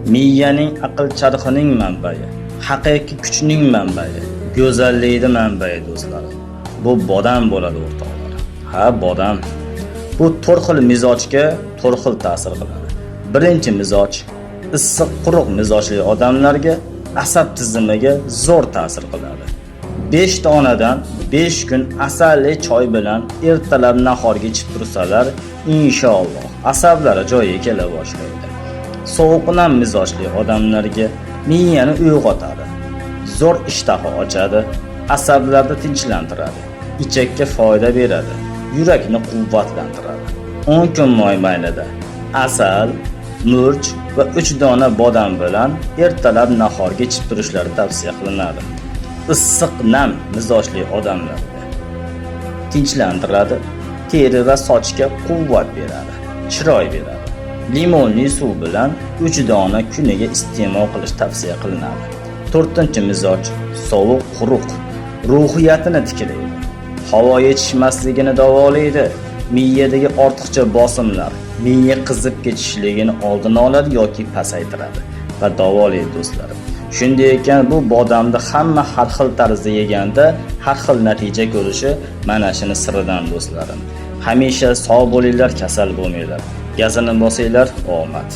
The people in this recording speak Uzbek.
Miyaning aql charxining manbai, haqiqiy kuchning manbai, go'zallikni manbai, do'stlarim. Bu bodam bo'ladi, o'rtoqlar. Ha, bodam. Bu to'rt xil mizojga to'rt xil ta'sir qiladi. Birinchi mizoj issiq, quruq mizojli odamlarga, asab tizimiga zo'r ta'sir qiladi. 5 donadan 5 kun asalli choy bilan ertalab nahorga ichib tursalar, inshaalloh asablari joyiga kela boshlaydi. Sovuq, nam mizojli odamlarga miyani uyg'otadi. Zo'r ishtaha ochadi, asablarni tinchlantiradi, ichakka foyda beradi, yurakni quvvatlantiradi. 10 kun mobaynida asal, murch va 3 dona bodam bilan ertalab nahorga ichib turishlari tavsiya qilinadi. Issiq, nam mizojli odamlarga tinchlantiradi, teri va sochga quvvat beradi, chiroy beradi. Limonli suv bilan 3 dona kuniga iste'mol qilish tavsiya qilinadi. To'rtinchi mizoj sovuq, quruq, ruhiyatini tiklaydi. Havo yetishmasligini davolaydi. Miyadagi ortiqcha bosimlar, miya qizib ketishligini oldini oladi yoki pasaytiradi va davolaydi, do'stlarim. Shunday ekan, bu bodamni hamma har xil tarzda yeganda har xil natija ko'rishi mana shuni siridan, do'stlarim. Hamisha sog' bo'linglar, kasal bo'lmanglar. Gazini bosinglar, omad.